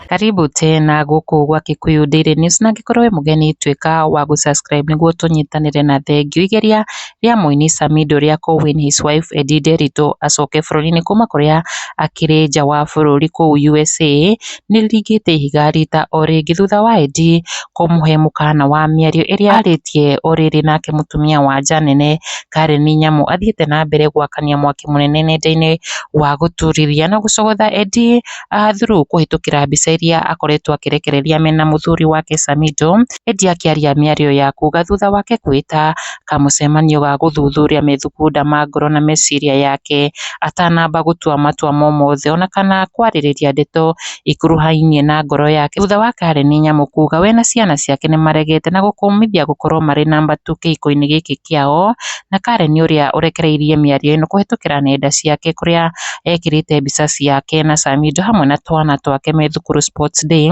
Karibu tena gũkũ gwa Kikuyu Daily News, na angĩkorwo wĩ mũgeni, tuĩka wa gũ-subscribe nĩguo tũnyitanĩre. Na thengiũ, igeria rĩa mũini Samidoh rĩa kũ-win his wife Eddie Nderitu acoke bũrũri-inĩ kuma kũrĩa akĩrĩ nja wa bũrũri kũu USA nĩ rĩringĩte ihiga rita o rĩngĩ, thutha wa Eddie kũmũhe mũkana wa mĩario ĩrĩa arĩtie o rĩrĩ. Nake mũtumia wa nja nene Karen Nyamu athiĩte na mbere gwakania mwaki mũnene nenda-inĩ wa gũturithia na gũcogotha Eddie through kũhĩtũkĩra mbica iria akoretwo akĩrekereria mena mũthuri wake Samidoh. Eddie akĩaria mĩario ya kuga thutha wake kwĩta kamũcemanio ga gũthuthuria methugunda ma ngoro na meciria yake atanamba gũtua matua momothe ona kana kwarĩrĩria ndeto ikuruhainie na ngoro yake, thutha wa Karen Nyamu kuga we na ciana ciake nĩmaregete na gũkũmithia gũkorwo marĩ namba 2 kĩhiko-inĩ gĩkĩ kĩao. Na Karen ũrĩa ũrekereirie mĩario ĩno kũhĩtũkĩra nenda ciake, kũrĩa ekĩrĩte mbica ciake na Samidoh hamwe na twana twake me thukuru sports day,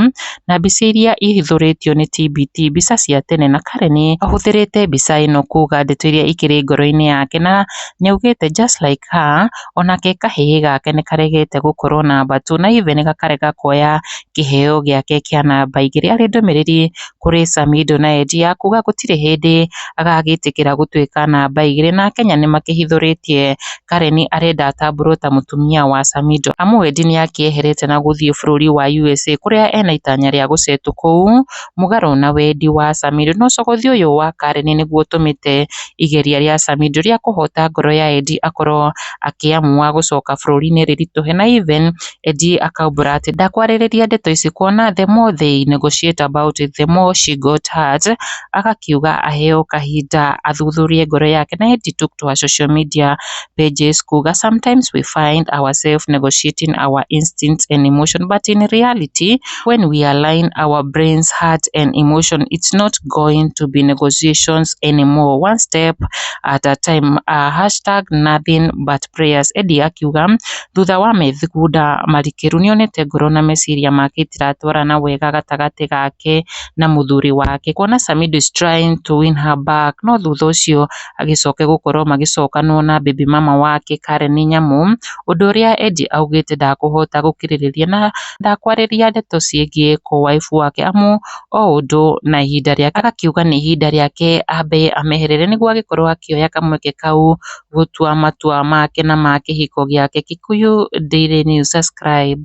na mbica iria ihithũrĩtio nĩ TBT, mbica cia tene. Na Karen ahũthĩrĩte mbica ĩno kuga ndeto iria ikĩrĩ ngoro-inĩ yake, na nĩaugĩte just like her, onake kahĩĩ gake nĩkaregete gũkorwo namba 2 na even gakarega kuoya kĩheo gĩake kĩa namba 2, arĩ ndũmĩrĩri kũrĩ Samidoh na Eddie ya kuga gũtirĩ hĩndĩ agagĩtĩkĩra gũtuĩka namba 2. Na Kenya nĩmakĩhithũrĩtie Karen arenda atambũrwo ta mũtumia wa Samidoh, amu Eddie nĩakĩeherete na gũthiĩ bũrũri wa USA kũrĩa ena itanya rĩa gũcetwo kũu mũgarũ na wendi wa Samidoh. No cogothi ũyũ wa Karen nĩguo ũtũmĩte igeria rĩa Samidoh rĩa kũhota ngoro ya Eddie akorwo akĩamua gũcoka bũrũri-inĩ rĩritũhe, na even Eddie akaumbũra atĩ ndakwarĩrĩria ndeto ici, kuona the more they negotiate about it, the more she got hurt. Agakiuga aheo kahinda athuthurie ngoro yake. Na Eddie took to her social media pages kuga, "Sometimes we find ourselves negotiating our instincts and emotion, but in reality, when we align our brains, heart and emotion, it's not going to be negotiations anymore. One step at a time. #NothingButPrayers." Eddie akiuga thutha wa methugunda marikĩru nĩonete ngoro na meciria make itiratwarana wega gatagatĩ gake na mũthuri wake, kuona Samidoh is trying to win her back, no thutha ũcio agĩcoke gũkorwo magĩcokanwo na baby mama wake Karen Nyamu, ũndũ ũrĩa Eddie augĩte ndakũhota gũkirĩrĩria na ndakwarĩria ndeto ciĩgiĩ co-wife wake, amu o ũndũ na ihinda rĩake. Agakiuga nĩ ihinda rĩake ambe ameherere nĩguo agĩkorwo akĩoya kamweke kau gũtua matua make na ma kĩhiko gĩake. Kikuyu Daily News, subscribe.